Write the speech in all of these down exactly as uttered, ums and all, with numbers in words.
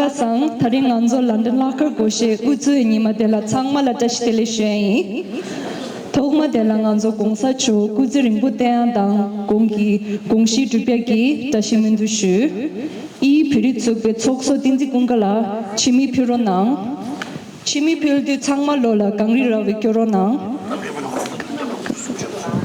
ཁ་སང་དེ་རིང་ང་ཚོ་ལན་ཌན་ལྷག་དཀར་སྒོར་གཞས་དབུ་འཛུགས་ཉི་མ་དེ་ལ་ཚང་མ་ལ་བཀྲ་ཤིས་བདེ་ལེགས་ཞུ་ཡ་ཡིན། ཐོག་མ་དེ་ལ་ང་ཚོ་༸གོང་ས་མཆོག་སྐུ་ཚེ་རིང་པོ་བརྟན་ཡ་དང་གོང་གི་དགོངས་གཞི་འགྲུབ་ཡ་གི་བཀྲ་ཤིས་སྨོན་འདུན་ཞུ། དབྱིན་བོད་རིགས་ཚོགས་པའི་ཚོགས་གཙོ་བསྟན་འཛིན་ཀུན་དགའ་ལགས་འཆི་མེད་ཕུལ་རོགས་གནང་། འཆི་མེད་ཕུལ་དུས་ཚང་མ་ལོ་ལ་གངས་རི་ར་བས་སྐྱོར་རོགས་གནང་།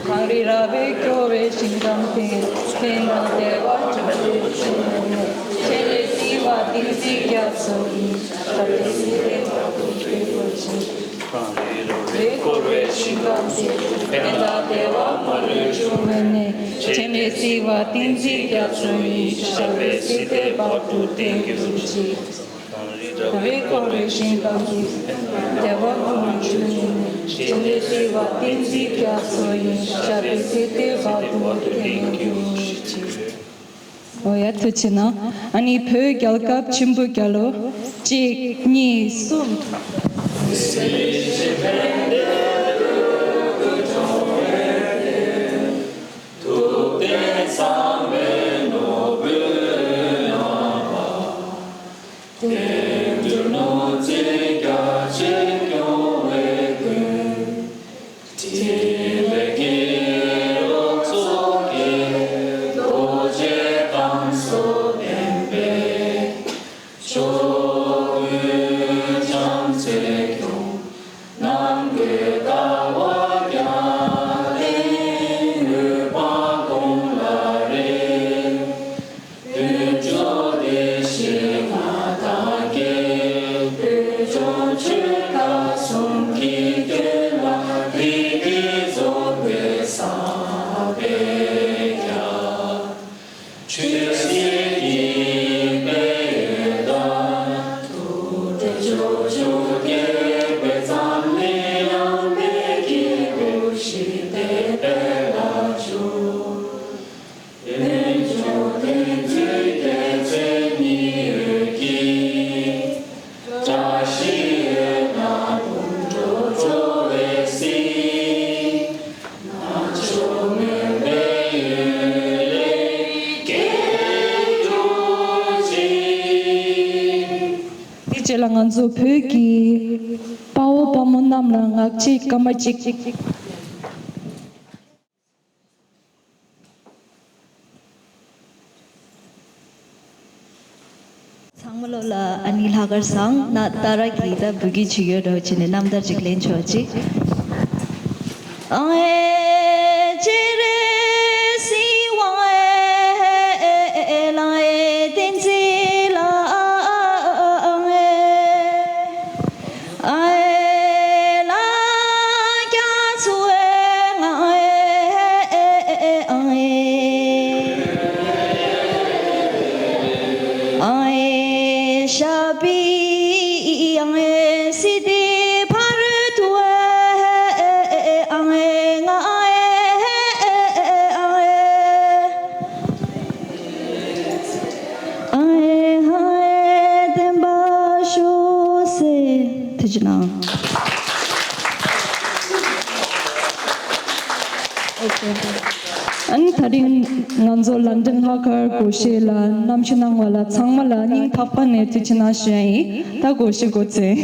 གངས་རི་ར་བས་སྐྱོར་བའི་ཞིང་ཁམས་དེར། ཕན་དང་བདེ་བ་འབྱུང་བའི་ཆུ་ནས། ཆེ་ལས་སྲིད་པ་གཏིང་ཚིགས་རྒྱ་མཚོ་ཡི། ཞབས་པད་སྲིད་པའི་བར་དུ་བརྟན་གྱུར་ཅིག་གངས་རི་ར་བས་བསྐོར་བའི་ཞིང་ཁམས་དེར། ཕན་དང་བདེ་བ་མ་ལུས་འབྱུང་བའི་གནས། ཆེ་ལས་སྲིད་པ་གཏིང་ཚིགས་རྒྱ་མཚོ་ཡི། ཞབས་པད་སྲིད་པའི་བར་དུ་བརྟན་གྱུར་ཅིག་གངས་རི་ར་བས་བསྐོར་བའི་ཞིང་ཁམས་ཀྱི། བདེ་བ་ཀུན་ལ་འབྱུང་བའི་གནས། ཆེ་ལས་སྲིད་པ་གཏིང་ཚིགས་རྒྱ་མཚོ་ཡི། ཞབས་པད་སྲིད་པའི་བར་དུ་བརྟན་གྱུར་ཅིག་འོ་ཡ་ཐུགས་རྗེ་གནང་། ཨ་ནི་བོད་རྒྱལ་ཁབ་ཆེན་པོའི་རྒྱལ་ལོ། གཅིག་གཉིས་གསུམ། དེང་དུས་ནོར་རྫས་རྒྱ་ཆེར་སྐྱོང་བའི་མགོན། འཕྲིན་ལས་སྐྱེད་རོགས་མཚོ་སྐྱེས་རྡོ་རྗེ་གདན་སོགས་ལྡན་པའི་ཕྱོགས་ཀུན་བྱམས་བརྩེས་སྐྱོང་། ནམ་མཁའི་ཟླ་བ་བརྒྱ་སྟེང་འོད་དཔག་གོང་ལ་རེག་མདུན་ཅོག་བདེ་གཤེགས་མངའ་བདག་རྒྱལ། བོད་ལྗོངས་ཆོལ་ཁ་གསུམ་གྱི་སྐྱོན་ལ་བདེ་སྐྱིད་རྫོགས་པའི་ས་དཔལ་རྒྱལ། ཆོས་སྲིད་ཀྱི་དཔལ་ཡོན་དང་། ཐུགས་སྤྲུལ་ཕྱོགས་བཅུར་རྒྱས་པའི་འཛམ་གླིང་ཡངས་པའི་སྐྱེས་བུ་ཞི་བདེའི་དཔལ་ལ་འཇུག་དོན་ཆུང་དོན་འཛིན་རྒྱལ་མཚན་ཉི་འོད་ཀྱིས། བཀྲ་ཤིས་འོད་སྣང་འབུམ་འགྲོ་སྤྲོ་བས་བསིལ། ནག་ཕྱོགས་མུན་པའི་གཡུལ་ལས་སྐྱོབ་གྱུར་ཅིག་དེའི་རྗེས་ལ་ང་ཚོ་བོད་ཀྱི་དཔའ་བོ་དཔའ་མོ་རྣམས་ལ་ངག་བཅད་སྐར་མ་གཅིག་ཚང་མ་ལོ་ལ་ཨ་ནི་ལྷག་དཀར་བཟང་ན་ཏཱ་ར་གི་ད་བུ་གི་ཆི་ཡོད་རོ་ཅི་ནས་རྣམ་ཐར་ཅིག་ལེན་ཆོག་ཅི། ཨང་ཨེ་ཅེ་རེ་སི་ཝང་ཨེ་ལང་ཨེ་བསྟན་འཛིན་ལ་ཨང་ཨེ། ཨ་ཨེ་ལ་རྒྱ་མཚོ་ཨེ་ང་ཨེ་ཨེ་ཨང་ཨེ། ཨང་ཨེ་ཤ་པི་ཨང་ཨེ་སི་ཏི་ཕ་རུ་ཏུ་ཨེ་ཨང་ཨེ་ང་ཨེ་ཨེ་ཨང་ཨེ། ཨ་ཧ་ཨེ་བདེན་པ་ཤོག་སེ། ཐུགས་རྗེ་གནང་། ཨ་ནི་དེ་རིང་ང་ཚོ་ལན་ཌན་ལྷག་དཀར་སྒོར་གཞས་ལ་རྣམ་ཞུ་གནང་བ་ལ་ཚང་མ་ལ་སྙིང་ཐག་པ་ནས་ཐུགས་རྗེ་གནང་ཞུ་ཡ་ཡིན། ད་སྒོར་གཞས་འགོ་འཛིན།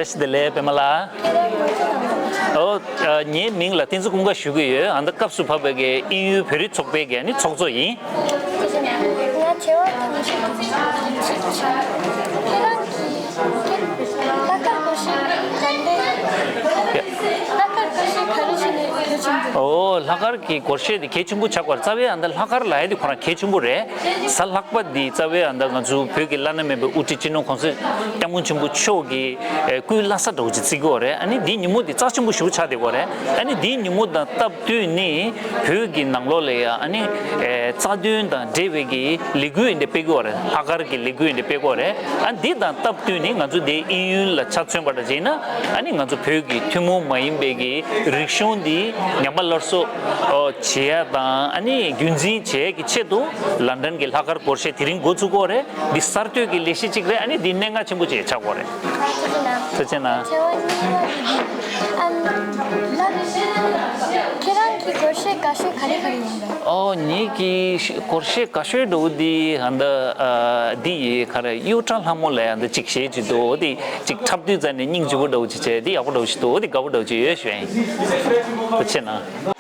བཀྲ་ཤིས་བདེ་ལེགས་པད་མ་ལགས། ཨོ། ཨ། ངའི་མིང་ལ་བསྟན་འཛིན་ཀུན་དགའ་ཞུ་གི་ཡོད། ཨ། འདི་སྐབས་སུ་བབས་པའི་གི་དབྱིན་ཡུལ་བོད་རིགས་ཚོགས་པའི་གི་ཨ་ནི་ཚོགས་གཙོ་ཡིན། ང་བྱེ་བ་ཐམས་ཅད་ཀྱི་ཚིག་ཆེན། ཁྱེད་རང་གིས་ལྷག་དཀར་སྒོར་གཞས་ག་འདྲ། ལྷག་དཀར་སྒོར་གཞས་ག་རེ་བྱས་ནས་གལ་ཆེན་པོ། ཨོ། ལྷག་དཀར་གྱི་སྒོར་གཞས་དེ་གལ་ཆེན་པོ་ཆགས་པར། རྩ་བའི་ཨ་ནི་ལྷག་དཀར་ལབ་ཡ་དེ་ཁོ་རང་གལ་ཆེན་པོ་རེད། གཟའ་ལྷག་པ་འདི་རྩ་བའི་ཨ་ནི་ང་ཚོ་བོད་ཀྱི་བླ་ན་མེད་པའི་དབུ་ཁྲིད་སྤྱི་ནོར་༸གོང་ས་༸སྐྱབས་མགོན་ཆེན་པོ་མཆོག་གི་སྐུའི་བླ་གཟའ་འདྲ་བོ་ཅིག་བརྩི་གི་ཡོད་རེད། ཨ་ནི་འདིའི་ཉིན་མོ་འདི་རྩ་ཆེན་པོ་ཞེ་པོ་ཆགས་བསྡད་ཀྱི་ཡོད་རེད། ཨ་ནི་འདིའི་ཉིན་མོ་དང་སྟབས་བསྟུན་ནས་བོད་ཀྱི་ནང་ལོགས་ལ་ཡ་ཨ་ནི་རྩ་དོན་དང་འབྲེལ་བའི་གི་ལས་འགུལ་ཡིན་དེ་སྤེལ་གི་ཡོད་རེད། ལྷག་དཀར་གྱི་ལས་འགུལ་ཡིན་དེ་སྤེལ་གི་ཡོད་རེད། ཨ། འདི་དང་སྟབས་བསྟུན་ནས་ང་ཚོ་འདི་དབྱིན་ཡུལ་ལ་ཆ་མཚོན་པ་འདྲ་བྱས་ན། ཨ་ནི་ང་ཚོ་བོད་ཀྱི་ཐུན་མོང་མ་ཡིན་པའི་གི་རིག་གཞུང་འདི་ཉམས་པ་སླར་གསོ་བྱེད་ཡ་དང་། ཨ་ནི་རྒྱུན་འཛིན་བྱེད་ཡ་གི་ཆེད་དུ་ལན་ཌན་གྱི་ལྷག་དཀར་སྒོར་གཞས་དེ་རིང་འགོ་ཚུགས་ཀྱི་ཡོད་རེད། འདི་གསར་གཏོད་ཀྱི་ལས་གཞི་གཅིག་རེད། ཨ་ནི་འདི་གནད་འགག་ཆེན་པོ་ཅིག་ཆགས་ཀྱི་ཡོད་རེད། ཐུགས་རྗེ་གནང་། ཐུགས་རྗེ་གནང་། ཨ། ཁྱེད་རང་གི་སྒོར་གཞས་དགའ་ཤོས་ག་རེ་ག་རེ་ཡིན་པས། ཨོ། ངེད་ཀྱི་སྒོར་གཞས་དགའ་ཤོས་འདྲ་བོ་འདི་ཧ་འདི་ཨ་འདི་ཡི་ག་རེ་གཡུ་ཁྲ་ལྷ་མོ་ལབ་ཡ་འདི་གཅིག་གཞས་ཅིག་འདུག་འོ་འདི་གཅིག་འཁྲབ་དུས་ཙམ་ནས་སྙིང་རྗེ་པོ་འདྲ་བོ་ཅིག་བྱས། འདི་ཡག་པོ་འདྲ་བོ་ཞིག་འདུག་འོ་འདི་དགའ་པོ་འདྲ་བོ་ཅིག་ཡོད་ཞུ་ཡ་ཡིན། ཐུགས་རྗེ་གནང་།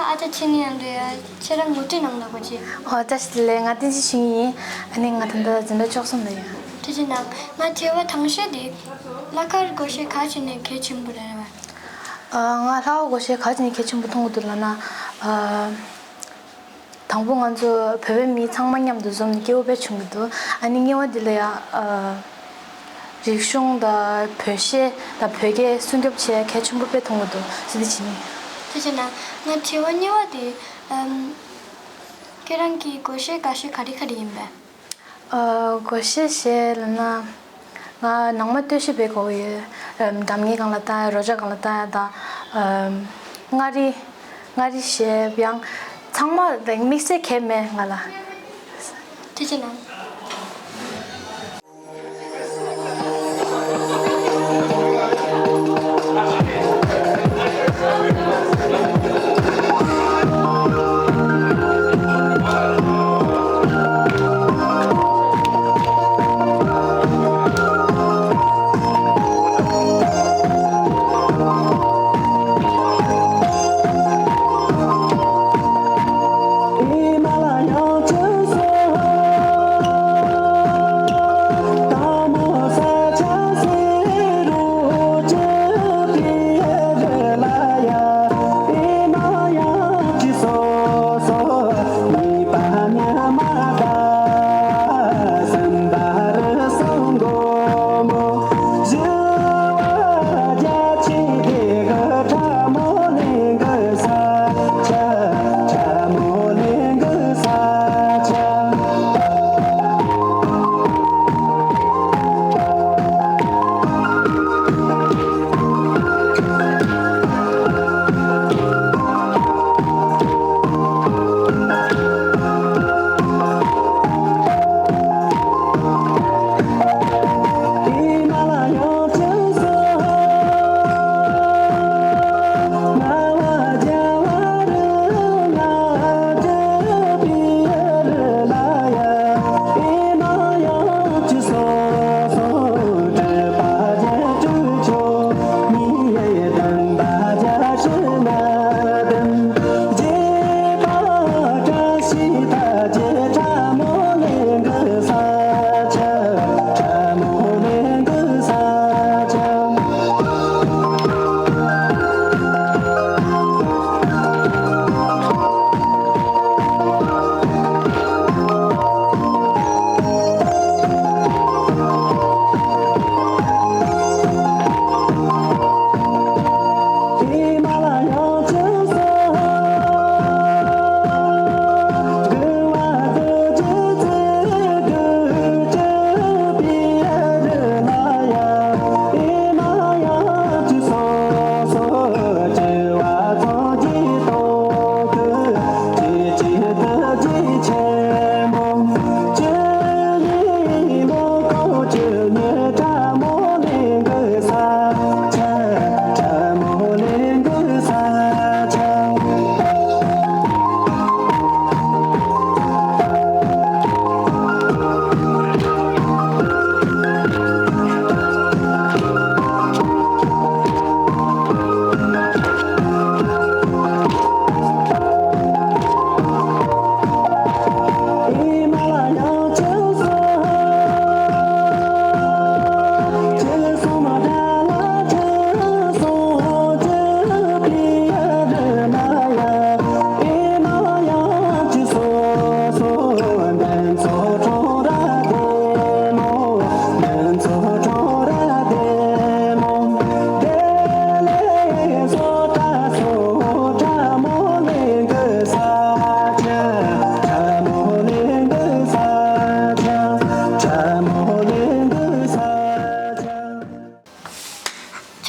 ཨ་ཅག་ཆི་ནི་ཡང་འདུག་ཡ། ཁྱེད་རང་ངོ་སྤྲོད་གནང་ན་གོ་ཅི། ཨོ་བཀྲ་ཤིས་བདེ་ལེགས། ང་བསྟན་འཛིན་ཆོས་སྐྱིད་ཡིན། ཨ་ནི་ང་ད་ལྟ་འཛིན་གྲྭ་བཅུ་གསུམ་ལ་ཡོད། ཐུགས་རྗེ་གནང་། ང་དྲི་བ་དང་ཤོས་དེ། ལྷག་དཀར་སྒོར་གཞས་ག་རེ་བྱས་ནས་གལ་ཆེན་པོ་རེད་བ། ཨ་ང་ལྷག་དཀར་སྒོར་གཞས་ག་རེ་བྱས་ནས་གལ་ཆེན་པོ་མཐོང་གི་འདུག་ལབ་ན། ཨ། དང་པོ་ང་ཚོ་བོད་པའི་མི་ཚང་མ་མཉམ་དུ་འཛོམས་ནས་སྐྱིད་པོ་དཔེ་བྱུང་གི་འདུག་ཨ་ནི་གཉིས་པ་འདི་ལ་ཡ། ཨ། རིག་གཞུང་དང་བོད་གཞས་དང་བོད་སྐད་སྲུང་སྐྱོབ་བྱེད་ཡ་གལ་ཆེན་པོ་དཔེ་མཐོང་གི་འདུག་ཟེར་དེ་བྱས་ནས། ཐུགས་རྗེ་གནང་། ང་དྲི་བ་གཉིས་པ་དེ། ཨམ། ཁྱེད་རང་གི་སྒོར་གཞས་དགའ་ཤོས་ག་རེ་ག་རེ་ཡིན་པས། ཨ། སྒོར་གཞས་ཞེས་ལབ་ན། ང་ནང་མ་སྟོད་གཞས་དཔེ་དགའ་པོ་ཡོད། ཨམ། སྒྲ་སྙན་སྒང་ལ་བཏང་ཡ། རོལ་ཆ་སྒང་ལ་བཏང་ཡ་དང་། ཨམ། མངའ་རིས། མངའ་རིས་གཞས་ཡང་། ཚང་མ་དེ་དམིགས་བསལ་གང་ཡང་མེད་ང་ལ། ཐུགས་རྗེ་གནང་།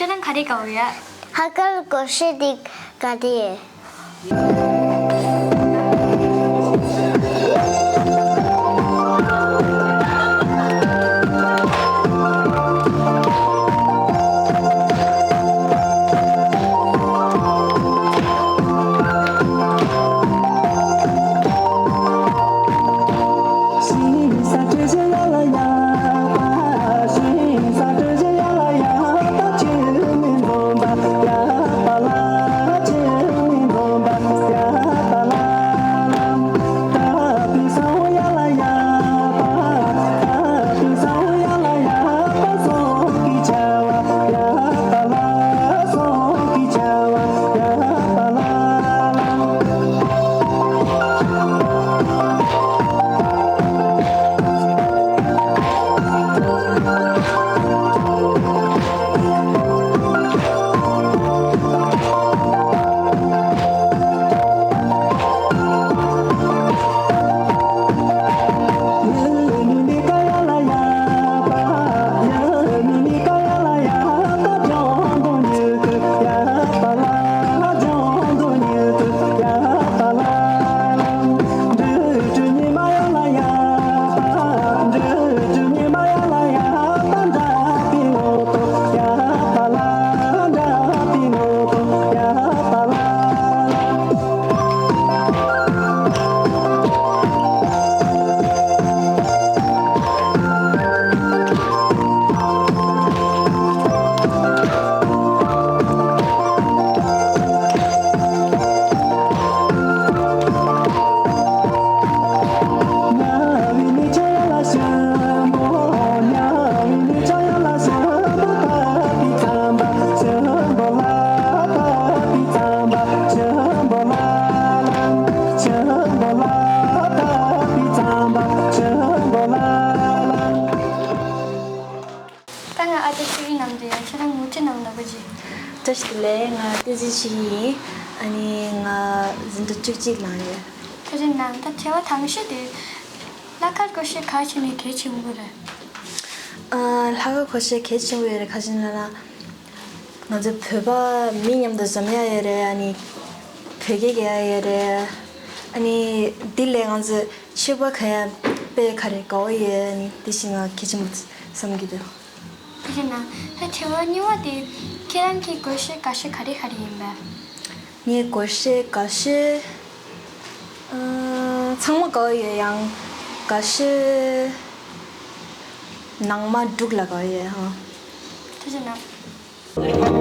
ཁྱོད་རང་ག་རེ་དགའ་པོ་ཡོད། ལྷག་དཀར་སྒོར་གཞས་འདི་དགའ་བསྡད། བཀྲ་ཤིས་བདེ་ལེགས། ང་བསྟན་འཛིན་ཆོས་སྐྱིད་ཡིན། ཨ་ནི་ང་འཛིན་གྲྭ་བཅུ་གཅིག་ནང་ཡོད། ཐུགས་རྗེ་གནང་། ད་དྲི་བ་དང་ཤོས་དེ། ལྷག་དཀར་སྒོར་གཞས་ག་བྱས་ནས་གལ་ཆེན་པོ་རེད། ཨ། ལྷག་དཀར་སྒོར་གཞས་གལ་ཆེན་པོ་ཡོད་རེད། ག་རེ་ཡིན་ལབ་ན། ང་ཚོ་བོད་པ་མི་མཉམ་དུ་འཛོམས་ཡ་ཡོད་རེད། ཨ་ནི་བོད་སྐད་རྒྱག་ཡ་ཡོད་རེད། ཨ་ནི་འདི་ལས་ང་ཚོ་ཆོས་པ་ག་ཡ་དཔེ་ག་རེ་དགའ་བོ་ཡོད། ཨ་ནི་འདི་བཞིན་ང་གལ་ཆེན་པོ་བསམ་གྱི་འདུག། ཐུགས་རྗེ་གནང་། ད་དྲི་བ་གཉིས་པ་དེ། ཁྱེད་རང་གི་སྒོར་གཞས་དགའ་ཤོས་ག་རེ་ག་རེ་ཡིན་པས། ངའི་སྒོར་གཞས་དགའ་ཤོས། ཨ། ཚང་མ་དགའ་བོ་ཡོད། ཡང་དགའ་ཤོས་ནང་མ་འབྲུག་ལ་དགའ་བོ་ཡོད་ཧ། ཐུགས་རྗེ་གནང་།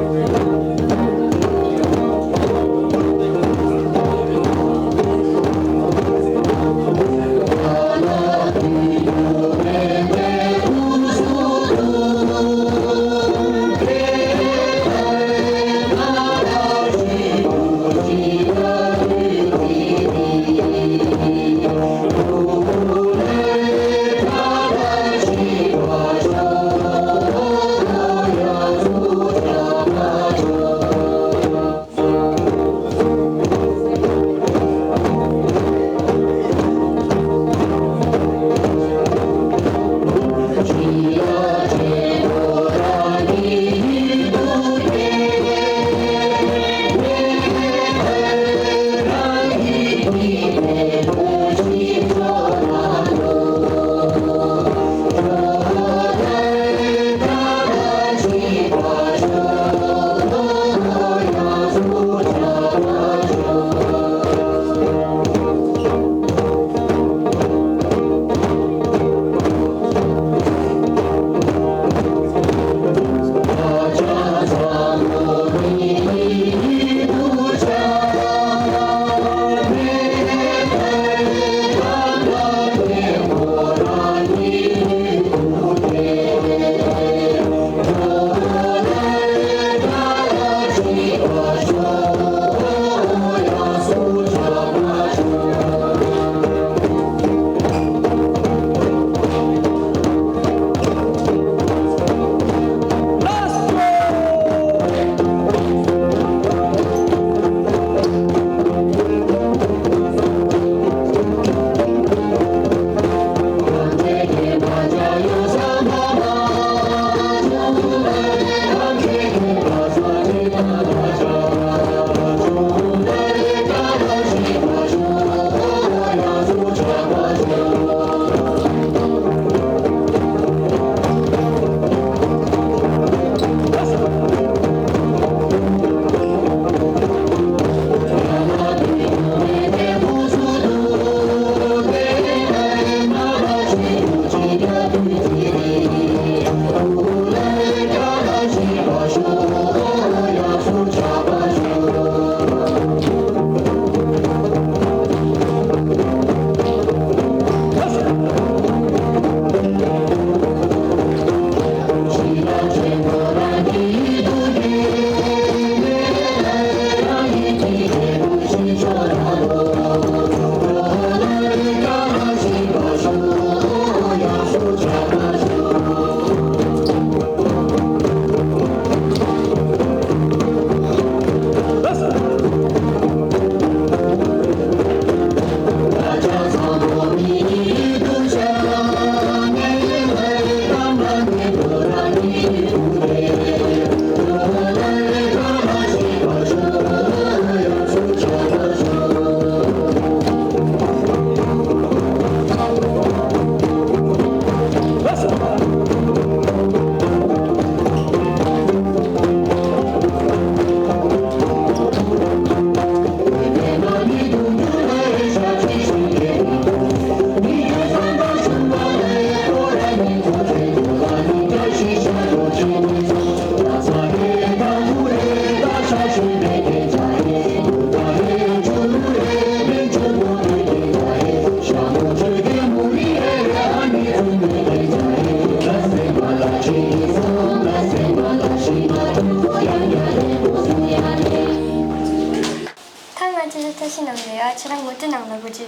ཐང་ང་ཅི་ཞིག་ཐབས་ཤེས་གནང་ནས་ཨ་ཁྱེད་རང་ངོ་སྤྲོད་གནང་ལ་གོ་ཅི།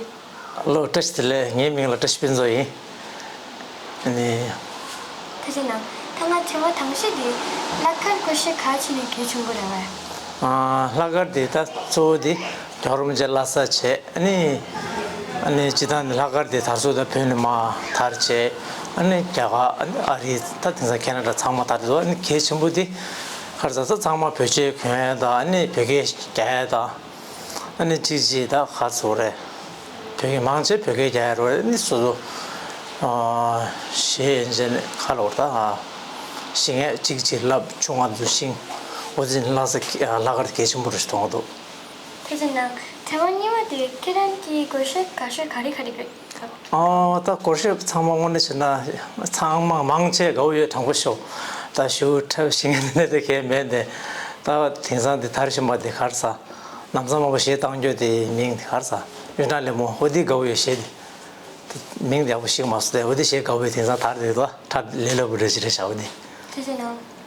ལོ། བཀྲ་ཤིས་བདེ་ལེགས། ངའི་མིང་ལ་བཀྲ་ཤིས་དཔལ་འཛོམས་ཡིན། ཨ་ནི། ཐུགས་རྗེ་གནང་། ད་ང་དྲི་བ་དང་པོ་དེ་ལྷག་དཀར་སྐོར་ཞིབ་ག་རེ་བྱས་ནས་གལ་ཆེན་པོ་རེད་པས། ཨ། ལྷག་དཀར་དེ་ད་གཙོ་བོ་དེ་རྒྱལ་བ་རིན་པོ་ཆེ་བླ་གཟའ་བྱས། ཨ་ནི་ཨ་ནི་སྤྱིར་བཏང་ནི་ལྷག་དཀར་དེ་དར་ཚུལ་ད་བོད་ནས་མར་དར་བྱས། ཨ་ནི་རྒྱ་གར། ཨ་ནི་ཨ་རི། ད་དེང་སང་ཁེ་ན་ཌ་ཚང་མ་དར་འདུག་ཨ་ནི་གལ་ཆེན་པོ་དེ་ག་རེ་ཟེར་ན་ཚང་མ་བོད་ཆས་གོན་ཡ་དང་། ཨ་ནི་བོད་སྐད་རྒྱག་ཡ་དང་། ཨ་ནི་གཅིག་གཅིག་ད་ག་ཚོད་རེད། བོད་སྐད་མང་ཆེ་བོད་སྐད་རྒྱག་ཡ་རེད། ཨ་ནི་སོ་སོ། ཨ། གཞས་ཡན་ཆད་ནས་ག་ལབ་དགོས་རེད། ད་ཨ། གཞས་ངན་གཅིག་གཅིག་ལབ། ཆུང་བ་ཚོ་ཤེས། འོ་དེ་ལྷག་ས་ལྷག་དཀར་གལ་ཆེན་པོ་རེད་ཞེས་མཐོང་གི་འདུག་དེ་ཚོ་ནང་དྲི་བ་གཉིས་པ་དེ་ཁྱེད་རང་གིས་སྒོར་གཞས་དགའ་ཤོས་ག་རེ་ག་རེ་རེད། ཨོ། ད་སྒོར་གཞས་ཚང་མ་དངོས་གནས་བྱས་ན་ཚང་མ་མང་ཆེ་དགའ་པོ་ཡོད། དྲང་པོ་ཤོད། ད་ཞུ་འཁྲབ་ཤེས་མཁན་དེ་འདྲ་དེ་གས་མེད་དེ། ད་དེང་སང་དེ་དར་བཞིན་པ་དེ་ག་རེ་ཟ། ལམ་སང་མང་པོ་གཞས་བཏང་རྒྱུ་དེ་མིང་དེ་ག་རེ་ཟ། གཡུ་སྦྲང་ལེབ་མོ། འོ་དེ་དགའ་པོ་ཡོད། གཞས་དེ། དེ་མིང་དེ་ཡག་པོ་ཤེས་མ་སོང་སྟེ། འོ་དེ་གཞས་དགའ་པོ་ཡོད། དེང་སང་དར་དེ་འདུག་འཁྲབ་ལས་སླ་པོ་རེད་ཅི་རེད་བྱ་བ་དེ། དེ་ཚོ་ནང་།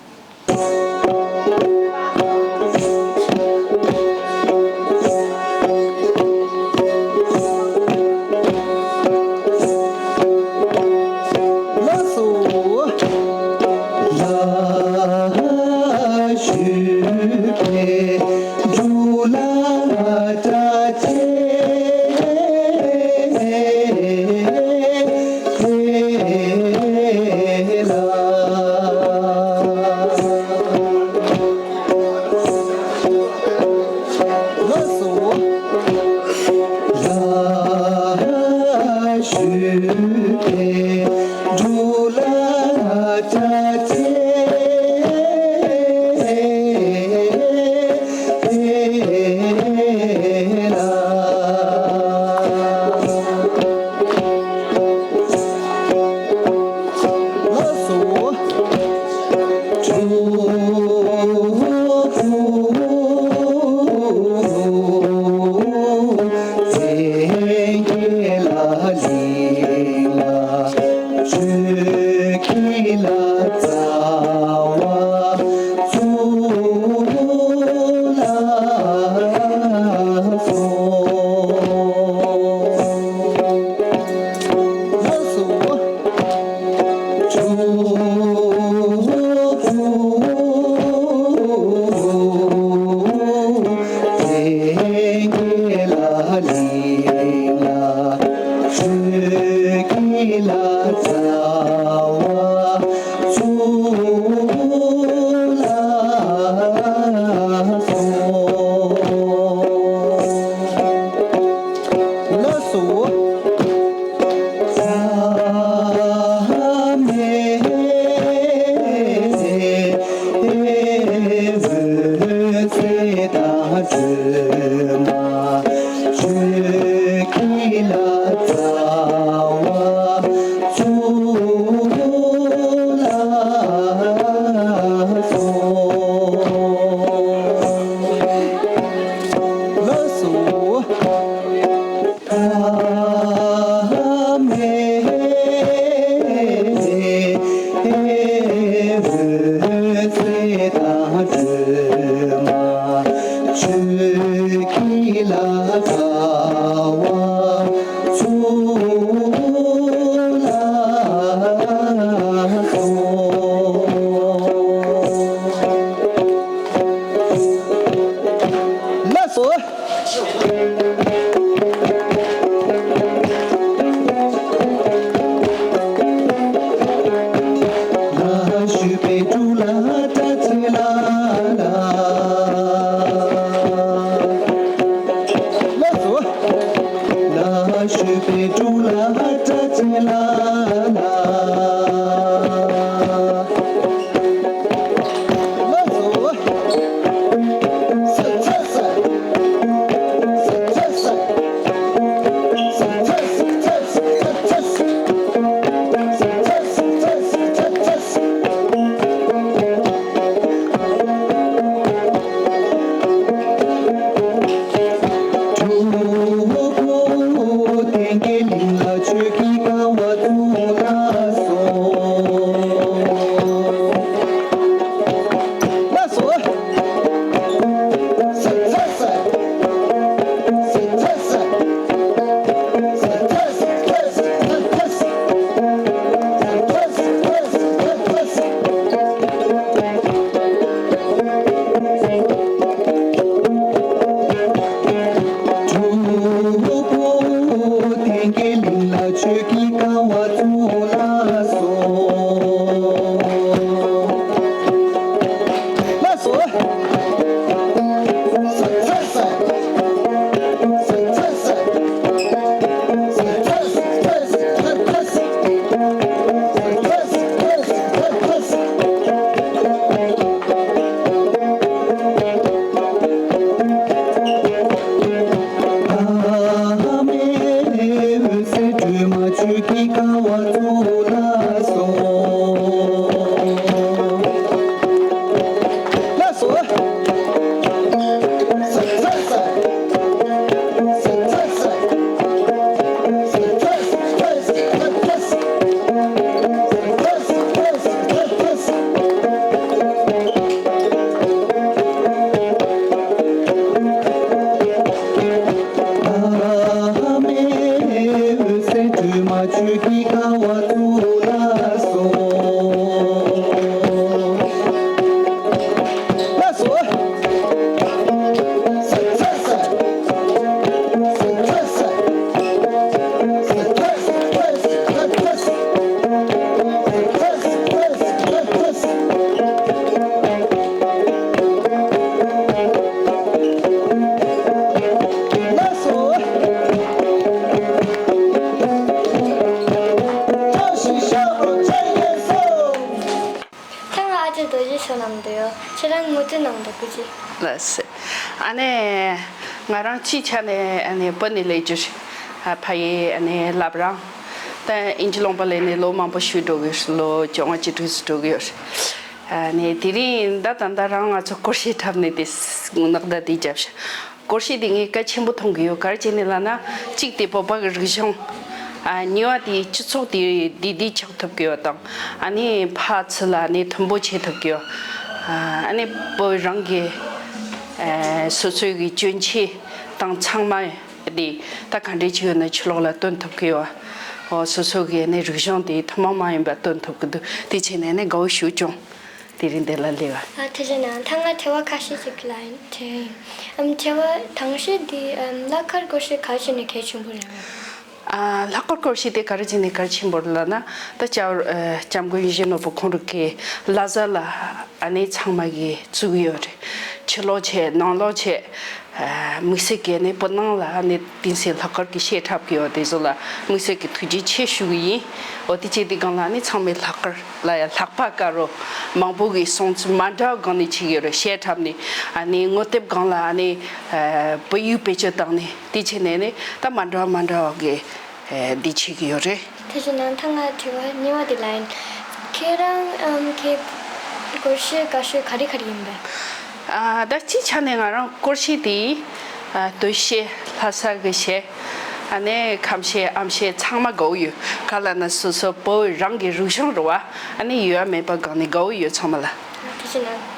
ད་ང་ཨ་ཅེ་རྡོ་རྗེ་ཤོ་ནང་དུ་ཡོད། ཁྱེད་རང་ངོ་སྤྲོད་གནང་དང་། སྐུ་མཁྱེན། ལགས་སོ། ཨ་ནེ། ང་རང་སྤྱིའི་ཆ་ནས་ཨ་ནེ་བོད་ནས་སླེབས་རྒྱུ་རེད། ཨ་ཕ་ཡུལ་ཨ་ནེ་བླ་བྲང་། ད་དབྱིན་ཇི་ལུང་པ་སླེབས་ནས་ལོ་མང་པོ་ཞིག་འགྲོ་གི་ཡོད་རེད། ལོ་བཅོ་ལྔ་བཅུ་དྲུག་ཙམ་འགྲོ་གི་ཡོད་རེད། ཨ་ནེ་དེ་རིང་ད་ད་ལྟ་རང་ང་ཚོ་སྐོར་ཞིག་འཁྲབ་ནས་དེ་ནག་ད་དེ་རྒྱབ་ཤག་སྐོར་ཞིག་འདི་ངས་གལ་ཆེན་པོ་མཐོང་གི་ཡོད། ག་རེ་བྱས་ནས་ལབ་ན། གཅིག་དེ་བོད་པ་གི་རིག་གཞུང་། ཨ་གཉིས་པ་དེ་སྤྱི་ཚོགས་དེ་བདེ་བདེ་ཆགས་ཐུབ་ཀྱི་ཡོད་དང་། ཨ་ནི་ཕར་ཚུར་ལ་ཨ་ནི་མཐུན་པོ་བྱེད་ཐུབ་ཀྱི་ཡོད། ཨ་ནི་བོད་རང་གི་ཨ་སོ་སོའི་གི་གྱོན་ཆས་དང་ཚང་མ་དེ་ད་ག་འདྲས་ཅིག་ཡོད་ན་ཕྱི་ལོགས་ལ་སྟོན་ཐུབ་ཀྱི་ཡོད། འོ་སོ་སོ་གི་ཨ་ནི་རིག་གཞུང་དེ་ཐུན་མོང་མ་ཡིན་པ་སྟོན་ཐུབ་ཀྱི་འདུག་དེ་བྱས་ནས་ཨ་ནི་དགའ་བོ་ཞེ་པོ་བྱུང་། དེ་རིང་འདི་ལ་སླེབས་པ། ཨ་ཐུགས་རྗེ་གནང་། ད་ང་དྲི་བ་ཁ་ཤས་ཅིག་ལ་དྲིས་ཡིན། ཨམ་དྲི་བ་དང་ཤོས་འདི་ཨམ་ལྷག་དཀར་སྐོར་ཞིག་ག་རེ་བྱས་ནས་གལ་ཆེན་པོ་རེད། ཨ་ལྷག་དཀར་སྐོར་ཞིག་དེ་ག་རེ་བྱས་ནས་གལ་ཆེན་པོ་རེད་ལབ་ན། ད་སྐྱབས་ཨ་སྐྱབས་མགོན་ཡིད་བཞིན་ནོར་བུ་ཁོང་རང་གི་བླ་གཟའ་ལ་ཨ་ནི་ཚང་མ་གིས་བཙུགས་ཡོད་རེད། ཕྱི་ལོགས་བྱས་ནང་ལོགས་བྱས། དམིགས་བསལ་གྱི་ནི་བོད་ནང་ལ་ནི་དེང་སང་ལྷག་དཀར་གྱི་བཤད་གྲྭ་གི་ཡོད་དེ་ཚོ་ལ་དམིགས་བསལ་གྱི་ཐུགས་རྗེ་ཆེ་ཞུ་གི་ཡིན། འོ་དེ་བྱས་དེ་སྒང་ལ་ནི་ཚང་མས་ལྷག་དཀར་ལ་ཡང་ལྷག་པ་དཀར་པོ་མང་པོ་གིས་སྲུང་བརྩི་མ་འདྲ་བ་སྒང་ནས་བྱེད་ཀྱི་ཡོད་རེད། བཤད་གྲྭ་ནས་ཨ་ནི་ངོ་དེབ་སྒང་ལ་ཨ་ནི་བོད་ཡིག་བེད་སྤྱོད་བཏང་ནས་དེ་བྱས་ནས་ནི་ད་མ་འདྲ་བ་མ་འདྲ་བ་གི་འདི་བྱེད་ཀྱི་ཡོད་རེད། དེ་བཞིན་ནང་ཐང་ང་དྲི་བ་གཉིས་པ་དེ་ལ་ཡིན། ཁྱེད་རང་ཨམ་ཁྱེད་སྐོར་ཞིག་དགའ་ཤོས་ག་རེ་ག་རེ་ཡིན་པས། ཨ་ད་སྤྱིའི་ཆ་ནས་ང་རང་སྐོར་ཞིག་དེ་ཨ་སྟོད་གཞས་ལྷ་ས་གི་གཞས་ཨ་ནི་ཁམས་གཞས་ཨམ་གཞས་ཚང་མ་དགའ་བོ་ཡོད། ག་ལབ་ན་སོ་སོ་བོད་རང་གི་རིག་གཞུང་རེད་བ། ཨ་ནི་ཡོད་མེད་པ་སྒང་ནས་དགའ་བོ་ཡོད་ཚང་མ་ལ། དེ་བཞིན་ནང་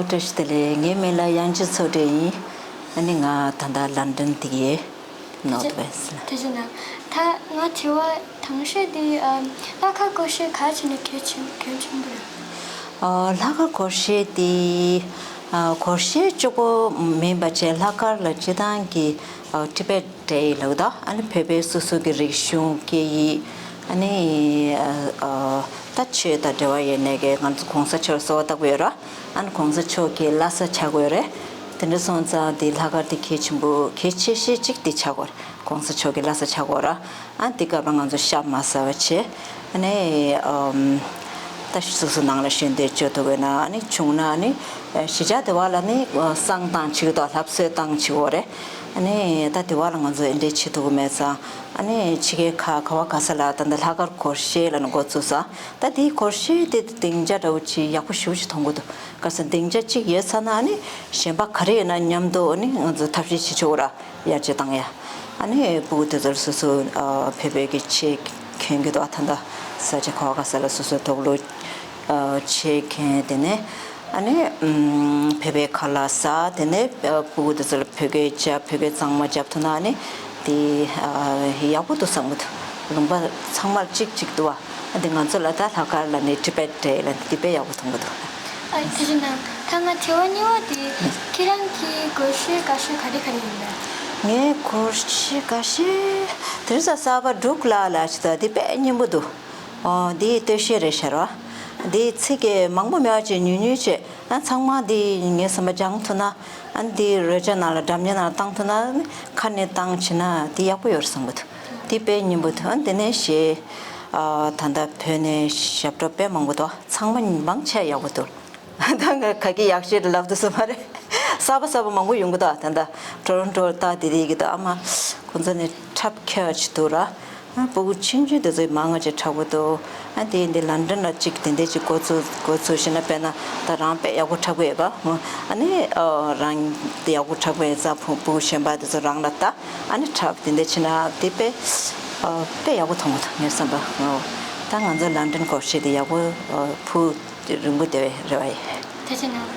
བཀྲ་ཤིས་བདེ་ལེགས། ངའི་མིང་ལ་དབྱངས་ཅན་ཚོགས་སྒྲིག་ཡིན། ཨ་ནི་ང་ད་ལྟ་ལན་ཌན་འདི་གའི་ནང་དུ་བས། ཐུགས་རྗེ་གནང་། ད་ང་དྲི་བ་དང་ཤོས་འདི་ཨ་ལྷག་དཀར་སྒོར་གཞས་ག་ཆེ་ནས་གལ་ཆེན་གལ་ཆེན་པོ་རེད། ཨ་ལྷག་དཀར་སྒོར་གཞས་འདི་ཨ་སྒོར་གཞས་གཅིག་པོ་མིན་པ་བྱས། ལྷག་དཀར་ལ་སྤྱི་བཏང་གི་ཨ་ཊི་བེཊ་འདྲ་ཡི་ལབ་ད། ཨ་ནི་བོད་པའི་སོ་སོ་གི་རིག་གཞུང་སྐད་ཡིག་ཨ་ནི་ཨ་ཨ་ད་ཆོས་དང་འབྲེལ་བ་ཡོད་ནས་ཀྱི་ང་ཚོ་གོང་ས་མཆོག་གསོལ་བ་བཏབ་ཡོད་ར། ཨ་ནི་གོང་ས་མཆོག་གི་བླ་གཟའ་ཆགས་ཡོད་རེད། དེ་འདྲ་སོང་ཙང་འདི་ལྷག་དཀར་འདི་གལ་ཆེན་པོ་གལ་ཆེ་ཤོས་གཅིག་འདི་ཆགས་ཡོད་རེད། གོང་ས་མཆོག་གི་བླ་གཟའ་ཆགས་ཡོད་ར། ཨ་འདི་སྐབས་ལ་ང་ཚོ་ཤ་མ་ཟ་བ་བྱས། ཨ་ནི་ཨམ་ད་སོ་སོ་ནང་ལ་ཞལ་འདོན་བྱེད་ཐུབ་པ་ཡིན་ན། ཨ་ནི་བྱུང་ན་ཨ་ནི་གཞིས་ཆགས་དེ་བ་ལ་ནི་བསང་བཏང་བྱེད་ཀྱི་འདུག་ལྷ་གསོལ་བཏང་བྱེད་ཀྱི་ཡོད་རེད། ཨ་ནི་ད་དེ་བ་ལ་ང་ཚོ་འདི་འདྲ་བྱེད་ཐུབ་ཀྱི་མེད་ཙང་། ཨ་ནི་ཕྱི་རྒྱལ་ཁག་ག་བ་ག་ས་ལ་ད་ལྟ་ལྷག་དཀར་སྒོར་གཞས་ལབ་ནས་འགོ་བཙུགས་ཙང་། ད་དེའི་སྒོར་གཞས་དེ་སྡིངས་ཆ་འདྲ་བོ་ཅིག་ཡག་པོ་ཞེ་པོ་ཅིག་མཐོང་གི་འདུག་ག་ས་སྡིངས་ཆ་གཅིག་ཡོད་ཚར་ན། ཨ་ནི་གཞན་པ་ག་རེ་ཡོད་ན་མཉམ་དུ་ཨ་ནི་ང་ཚོ་ཐབས་ཤེས་བྱེད་ཆོག་ར། ཡར་རྒྱས་བཏང་ཡ། ཨ་ནི་སྤུ་གུ་དེ་ཚོར་སོ་སོ་ཨ་བོད་པའི་གི་ཆས་གྱོན་གྱི་འདུག་ད་ལྟ་ས་ཆ་ག་བ་ག་ས་ལ་སོ་སོ་དུག་ལོག་ཨ་ཆས་གྱོན། དེ་ནས་ཨ་ནི་ཨམ་བོད་པའི་ཁ་ལག་ཟ། དེ་ནས་ཨ་སྤུ་གུ་དེ་ཚོར་བོད་སྐད་རྒྱབ། བོད་སྐད་གཙང་མ་རྒྱབ་ཐུབ་ན། ཨ་ནི་དེ་ཨ་ཡག་པོ་འདུག་བསམ་གྱི་འདུག་ལུང་པ་ཚང་མར་གཅིག་གཅིག་འདུག་བ། ཨ་འདི་ང་ཚོ་ལ་ད་ལྷག་དཀར་ལ་ནི་ཊི་བེཊ་འདྲ་ལ་འདི་དཔེ་ཡག་པོ་མཐོང་གི་འདུག་ཨ་ཐུགས་རྗེ་གནང་། ད་ང་དྲི་བ་གཉིས་པ་དེ། ཁྱེད་རང་གི་སྒོར་གཞས་དགའ་ཤོས་ག་རེ་ག་རེ་ཡིན་པས། ངའི་སྒོར་གཞས་དགའ་ཤོས་དེ་རིང་གཟའ་པ་འབྲུག་ལགས་ལ་ཅི་ད་འདི་དཔེ་སྙན་པོ་འདུག་ཨོ་འདི་སྟོད་གཞས་རེད་ཤག་ར། འདི་ཚིག་གི་མང་པོ་མེད་པ་ཅིག་ཉུང་ཉུང་བྱས། ཨ་ཚང་མ་འདི་ངའི་སེམས་པ་སྦྱང་ཐུབ་ན། ཨ་འདི་རོལ་ཆ་ནང་ལ་སྒྲ་སྙན་ནང་ལ་བཏང་ཐུབ་ན། ཁ་ནས་བཏང་བྱས་ན་འདི་ཡག་པོ་ཡོད་རེད་བསམ་གྱི་འདུག་འདི་དཔེ་སྙན་པོ་འདུག་ཨ་འདི་ནས་གཞས་ཨ་ད་ལྟ་བོད་ནས་ཞབས་བྲོ་དཔེ་མང་པོ་འདུག་ཚང་མ་མང་ཆེ་ཡག་པོ་འདུག་ད་ང་ག་གི་ཡག་ཤོས་ལབ་ཐུབ་ས་མ་རེད། གསར་པ་གསར་པ་མང་པོ་ཡོང་གི་འདུག་ད་ལྟ་ཊོ་རོན་ཊོ་ལ་ལྟ་བསྡད་བསྡད་ཀྱི་འདུག་ཨ་མ་ཁོང་ཚོ་ནས་འཁྲབ་ཁྱོད་ཅིག་འདུག་ར། ཨ་སྤུ་གུ་ཆུང་ཆུང་དེ་ཚོ་མང་ང་ཅིག་འཁྲབ་གི་འདུག་ཨ་དེ་འདི་ལན་ཌན་ལ་ཅིག་དེ་འདྲས་ཅིག་འགོ་ཚུགས་འགོ་ཚུགས་ཤེ་ན། དཔེར་ན་ད་རང་དཔེ་ཡག་པོ་འཁྲབ་གི་ཡོད་པ། ཨ་ནི་ཨ་རང་དེ་ཡག་པོ་འཁྲབ་གི་ཡོད་ཙང་སྤུ་སྤུ་གུ་གཞན་པ་དེ་ཚོ་རང་ལ་ལྟ། ཨ་ནི་འཁྲབ་དེ་འདྲས་བྱས་ན་དེ་དཔེ་ཨ་དཔེ་ཡག་པོ་མཐོང་གི་འདུག་ངའི་བསམ་པ། ཨོ་ད་ང་ཚོ་ལན་ཌན་སྒོར་གཞས་དེ་ཡག་པོ་ཨ་ཕུ་རིང་པོ་དེ་བས་རེ་བ་ཡིན། ཐུགས་རྗེ་གནང་།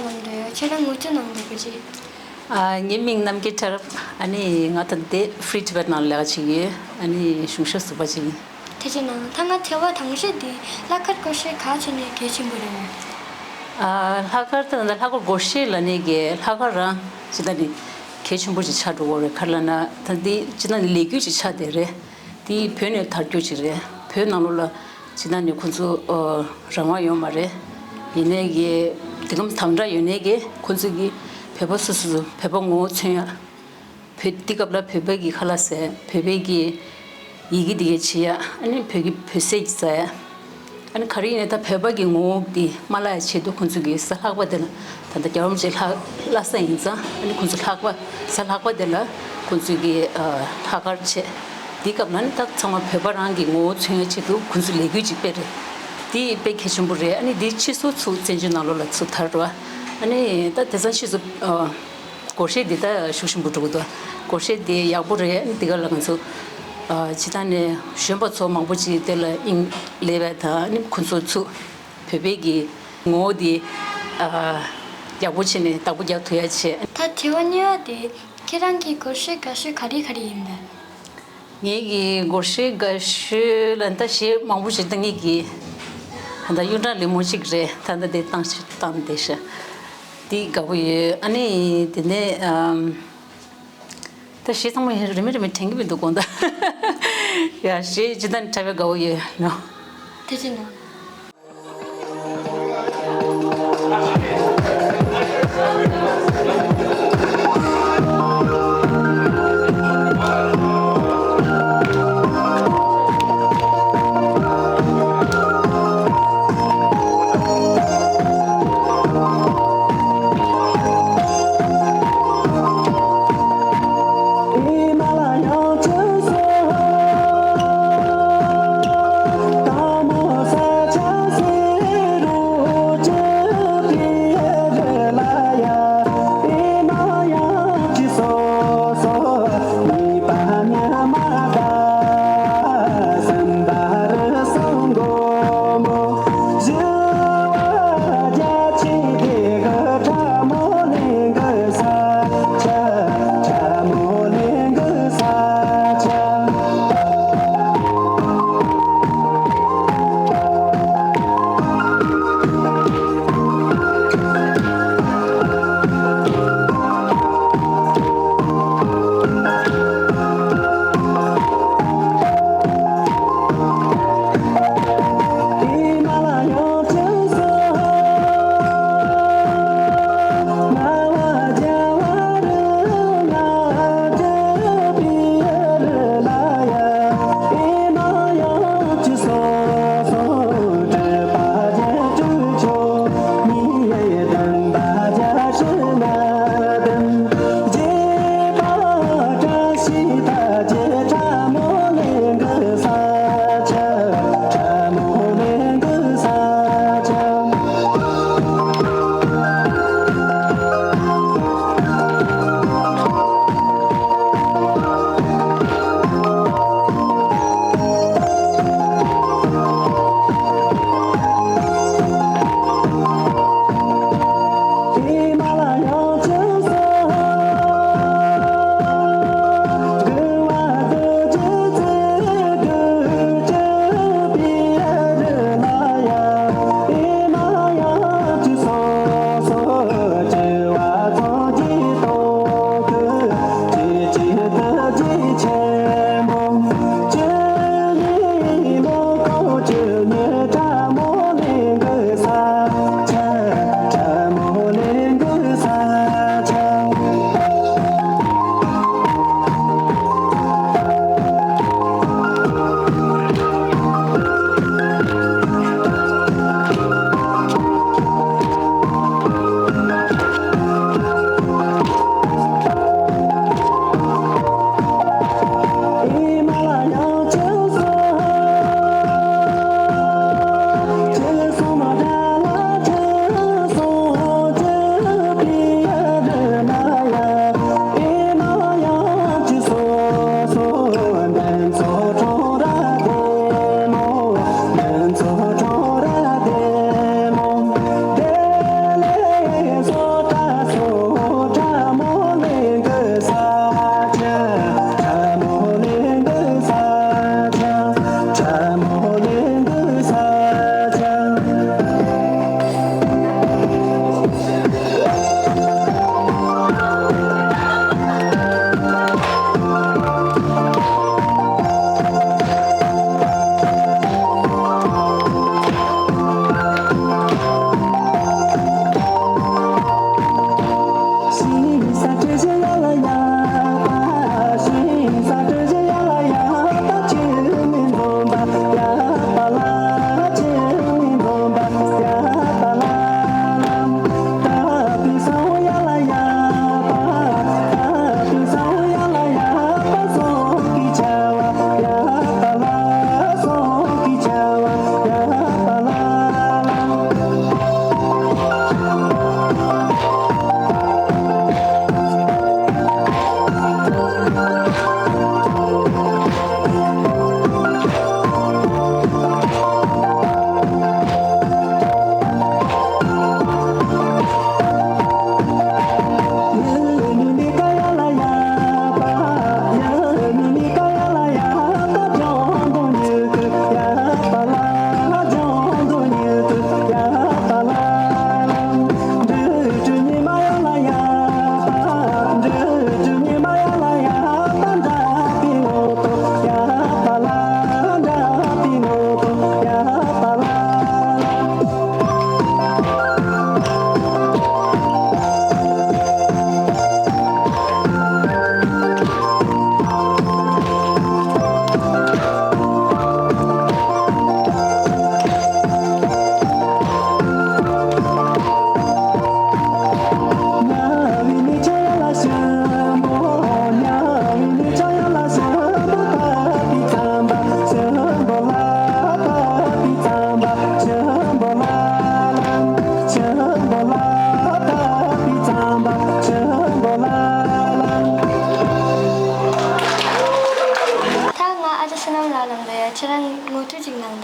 གནང་འདོད་ཡོད། ཁྱེད་རང་ངོ་སྤྲོད་གནང་འདོད་པ་ཅིག་ཨ། ངའི་མིང་རྣམ་རྒྱལ་ཁྲ་རབ། ཨ་ནི་ང་ད་ལྟ་Free Tibet ནང་ལ་ལས་ཀ་བྱེད་ཀྱི་ཡོད། ཨ་ནི་གཞུང་ཞབས་ཟུར་པ་ཅིག་ཡིན། ཐུགས་རྗེ་གནང་། ད་ང་དྲི་བ་དང་པོ་དེ་ལྷག་དཀར་སྒོར་གཞས་ག་བྱས་ནས་གལ་ཆེན་པོ་རེད། ཨ། ལྷག་དཀར་ད་ལྷག་དཀར་སྒོར་གཞས་ལབ་ནས་གི་ལྷག་དཀར་རང་ཅི་ད་ནི་གལ་ཆེན་པོ་ཅིག་ཆགས་འགྲོ་གི་རེད། ག་རེ་ལབ་ན་ད་འདི་ཅི་ད་ནི་ལས་འགུལ་ཅིག་ཆགས་བསྡད་རེད། དེ་བོད་ནས་དར་རྒྱས་ཅིག་རེད། བོད་ནང་ལོགས་ལ་ཅི་ད་ནི་ཁོང་ཚོ་ཨ་རང་དབང་ཡོད་མ་རེད། ཡིན་ནའི་གི་དེ་གམ་དམ་དྲག་ཡོད་ནའི་གི་ཁོང་ཚོ་གི་བོད་པ་སོ་སོ་སོ་བོད་པ་ངོ་བོ་མཚོན་ཡ། བོད་དེ་སྐབས་ལ་བོད་པའི་གི་ཁ་ལག་ཟས། བོད་པའི་གི་ཡི་གེ་དེ་གའི་བྱེད་ཡ། ཨ་ནི་བོད་ཀྱི་བོད་ཟས་ཀྱི་ཟ་ཡ། ཨ་ནི་ག་རེ་ཡིན་ནའི་ད་བོད་པ་གི་ངོ་བོ་དེ་མ་བརླག་ཡ་ཆེད་དུ་ཁོང་ཚོ་གི་གཟའ་ལྷག་པ་དེ་ལ་ད་ལྟ་རྒྱལ་བ་རིན་པོ་ཆེ་ལྷ་བླ་གཟའ་ཡིན་ཙང་། ཨ་ནི་ཁོང་ཚོ་ལྷག་པ་གཟའ་ལྷག་པ་དེ་ལ་ཁོང་ཚོ་གི་ཨ་ལྷག་དཀར་བྱས། དེ་སྐབས་ལ་ནི་ད་ཚང་མ་བོད་པ་རང་གི་ངོ་བོ་མཚོན་ཡ་ཆེད་དུ་ཁོང་ཚོ་ལས་འགུལ་ཅིག་སྤེལ་རེད། དེ་དཔེ་གལ་ཆེན་པོ་རེད། ཨ་ནི་དེ་ཕྱིས་སུ་ཚུར་བཙན་བྱོལ་ནང་ལོགས་ལ་ཚུར་དར་བ། ཨ་ནི་ད་དེང་སང་ཕྱིས་སུ་ཨ། སྒོར་གཞས་འདི་ད་ཤུགས་ཆེན་པོ་འགྲོ་གི་འདུག་སྒོར་གཞས་འདི་ཡག་པོ་རེད། འདི་ག་ལ་ང་ཚོ་ཨ་ཅི་ད་ནས་གཞོན་པ་ཚོ་མང་པོ་ཅིག་དེ་ལ་དབྱིངས་སླེབས་པ་དང་། ཨ་ནི་ཁོང་ཚོ་ཚུར་བོད་པའི་གི་ངོ་བོ་འདི་ཨ་ཡག་པོ་བྱས་ནས་བདག་པོ་རྒྱག་ཐུབ་ཡ་བྱས། ད་དྲི་བ་གཉིས་པ་དེ་ཁྱེད་རང་གི་སྒོར་གཞས་དགའ་ཤོས་ག་རེ་ག་རེ་ཡིན་པས། ངེད་ཀྱི་སྒོར་གཞས་དགའ་ཤོས་ལ་ད་གཞས་མང་པོ་ཞིག་ད་ངེད་ཀྱི་ད་ལྟ་གཡུ་སྦྲང་ལེབ་མོ་གཅིག་རེད། ད་ལྟ་དེ་བཏང་ཞིག་བཏང་བསྡད་ཤག་དེ་དགའ་པོ་ཡོད། ཨ་ནི་དེ་ནས་ཨམ། ད་གཞས་ཚང་མ་རིན་མེད་རིན་མེད་དྲན་གྱི་མི་འདུག་དགོངས་དག་ཡ། གཞས་ཇི་ལྟར་འཁྲབ་པའི་དགའ་བོ་ཡོད་ནོ། དེ་ཅི་ནོ།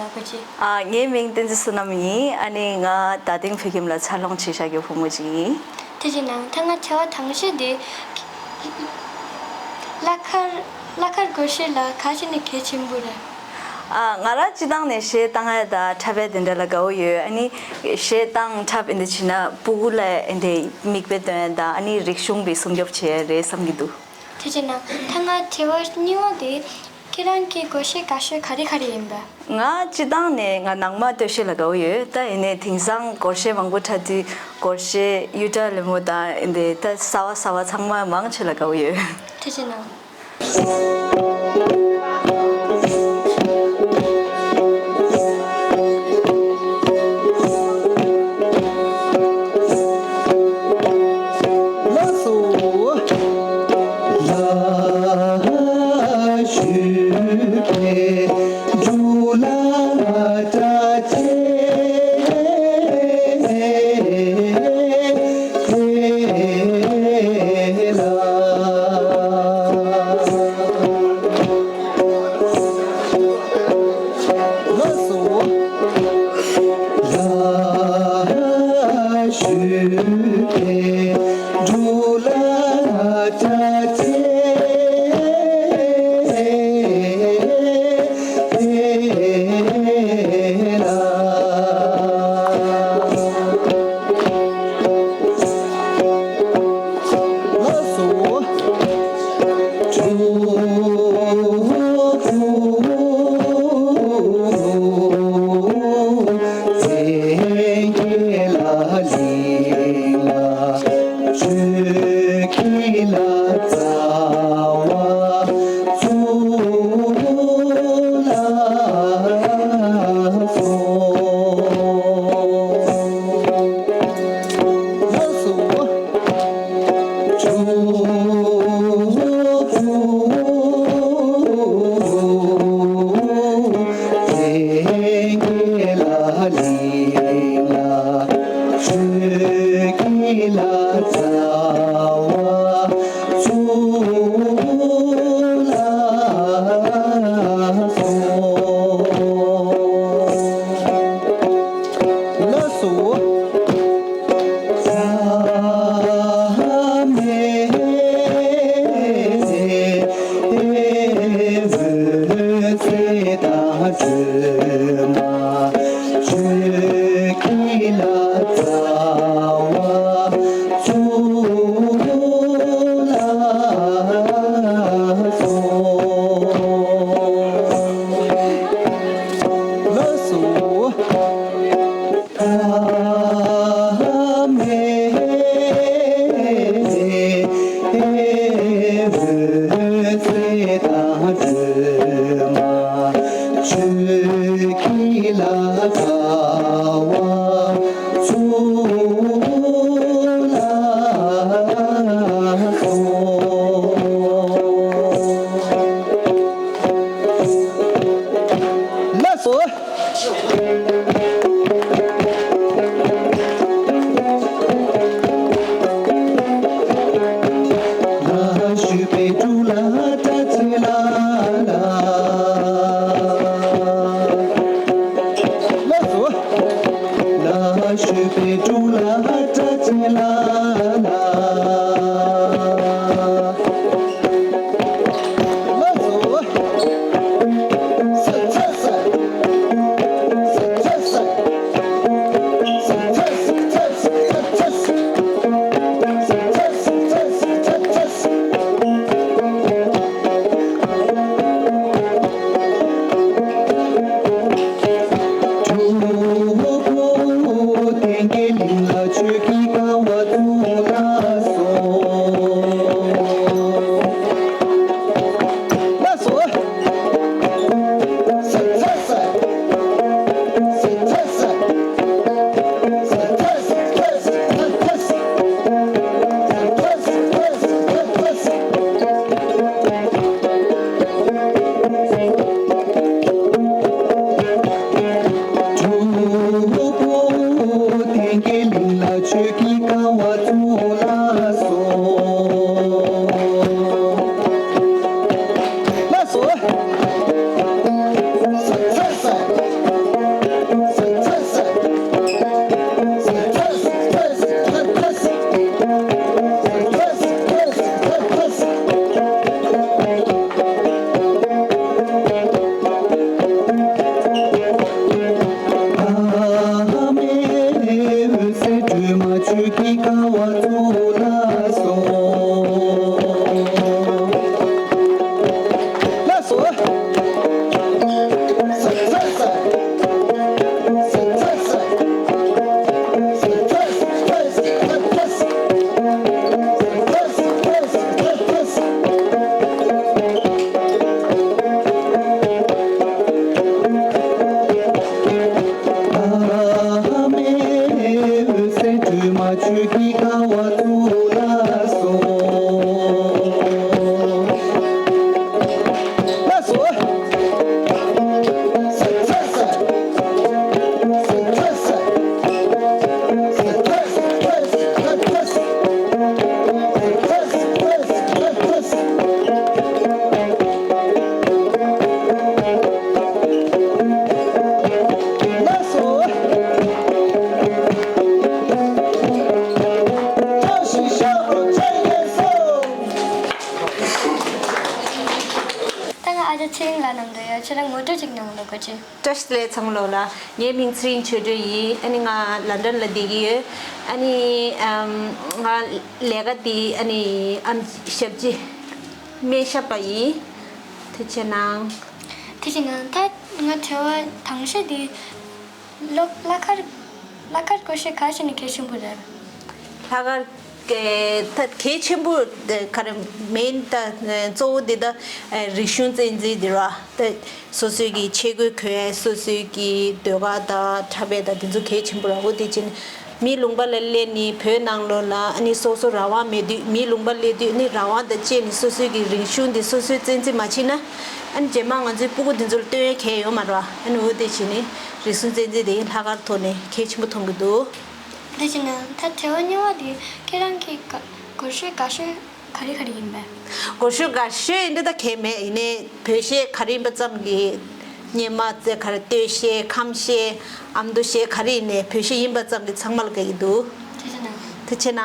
ཨ། ངའི་མིང་བསྟན་འཛིན་བསོད་ནམས་ཡིན། ཨ་ནི་ང་རྡ་སྟེང་བོད་ཁྱིམ་ལ་འཚར་ལོངས་བྱས་བཞག་རྒྱུ་བུ་མོ་ཅིག་ཡིན། དེ་བྱས་ན་ད་ང་དྲི་བ་དང་ཤོས་དེ། གླ་མཁར་གླ་མཁར་སྒོར་གཞས་ལ་ག་ཅི་ནས་གལ་ཆེན་པོ་རེད། ཨ། ང་རང་སྤྱིར་བཏང་ནས་གཞས་བཏང་ཡ་དང་འཁྲབ་ཡ་དེ་འདྲ་ལ་དགའ་བོ་ཡོད། ཨ་ནི་གཞས་བཏང་འཁྲབ་ཡིན་དུས་བྱས་ན་ཕྲུ་གུ་ལ་འདི་མིག་དཔེ་སྟོན་ཡ་དང་ཨ་ནི་རིག་གཞུང་པའི་སྲུང་སྐྱོབ་བྱེད་ཡ་རེད་བསམ་གྱི་འདུག་དེ་བྱས་ན་ད་ང་དྲི་བ་གཉིས་པ་དེ། ཁྱེད་རང་གི་སྒོར་གཞས་དགའ་ཤོས་ག་རེ་ག་རེ་ཡིན་པ། ང་སྤྱིར་བཏང་ནས་ང་ནང་མ་སྟོད་གཞས་ལ་དགའ་བོ་ཡོད། ད་ཡིན་ནའི་དེང་སང་སྒོར་གཞས་མང་པོ་འཁྲབ་དུས་སྒོར་གཞས་གཡུ་སྒྲ་ལེབ་མོ་དང་འདི་ད་གསར་བ་གསར་བ་ཚང་མ་མང་ཆེ་ལ་དགའ་བོ་ཡོད། དེ་བྱས་ན། ལགས་སོ། བཀའ་དྲིན། བཀྲ་ཤིས་བདེ་ལེགས་ཚང་མ་ལོ་ལ། ངའི་མིང་ཚེ་རིང་ཆོས་སྒྲོན་ཡིན། ཨ་ནི་ང་ལན་ཌན་ལ་བསྡད་ཀྱི་ཡོད། ཨ་ནི་ཨམ་ང་ལས་ཀ་འདི་ཨ་ནི་ཨམ་ཞབས་ཕྱི་སྨན་ཞབས་པ་ཡིན། ཐུགས་རྗེ་གནང་། ཐུགས་རྗེ་གནང་། ད་ང་དྲི་བ་དང་ཤོས་འདི་ལོ་ལྷག་དཀར་ལྷག་དཀར་སྒོར་གཞས་ག་ཞིག་ནས་གལ་ཆེན་པོ་རེད། ལྷག་དཀར་ཨེ་ད་གལ་ཆེན་པོ་ཨེ་ག་རེ་མིན་ད་ཨེ་གཙོ་བོ་འདི་ད་ཨེ་རིག་གཞུང་བསྟན་འཛིན་འདི་ར་ད་སོ་སོའི་གི་ཆས་གོས་གོན་སོ་སོའི་གི་ཟློས་གར་དང་འཁྲབ་པའི་དང་འདི་ཚོ་གལ་ཆེན་པོ་ར་འོ་དེ་ཕྱིན་མི་ལུང་པ་ལ་སླེབས་ནི་བོད་ནང་ལོགས་ལ་ཨ་ནི་སོ་སོ་རང་དབང་མེད་དུས་མི་ལུང་པ་སླེབས་དུས་ནི་རང་དབང་དང་བཅས་ནི་སོ་སོའི་གི་རིག་གཞུང་འདི་སོ་སོའི་བཙན་འཛིན་མ་བྱེད་ན་ཨ་ནི་རྗེས་མ་ང་ཚོའི་སྤུ་གུ་འདི་ཚོ་ལ་སྟོན་ཡ་གལ་ཡོད་མ་རེད་བ། ཨ་ནི་འོ་དེ་ཕྱིན་ནི་རིག་གཞུང་བཙན་འཛིན་དེ་ལྷག་དཀར་ཐོག་ནས་གལ་ཆེན་པོ་མཐོང་གི་འདུག་དེ་བྱས་ན་ད་དྲི་བ་གཉིས་པ་དེ་ཁྱེད་རང་གི་ག་སྒོར་གཞས་དགའ་ཤོས་ག་རེ་ག་རེ་ཡིན་པས། སྒོར་གཞས་དགའ་ཤོས་ཡིན་འདི་ད་གལ་མེད། ཡིན་ནའི་བོད་གཞས་ག་རེ་ཡིན་པ་ཙམ་གྱིས་སྙན་མ་རྩེ་ག་རེ་སྟོད་གཞས་ཁམས་གཞས་ཨ་མདོ་གཞས་ག་རེ་ཡིན་ནའི་བོད་གཞས་ཡིན་པ་ཙམ་གྱིས་ཚང་མ་ལ་དགའ་གི་འདུག་དེ་བྱས་ན། དེ་བྱས་ན།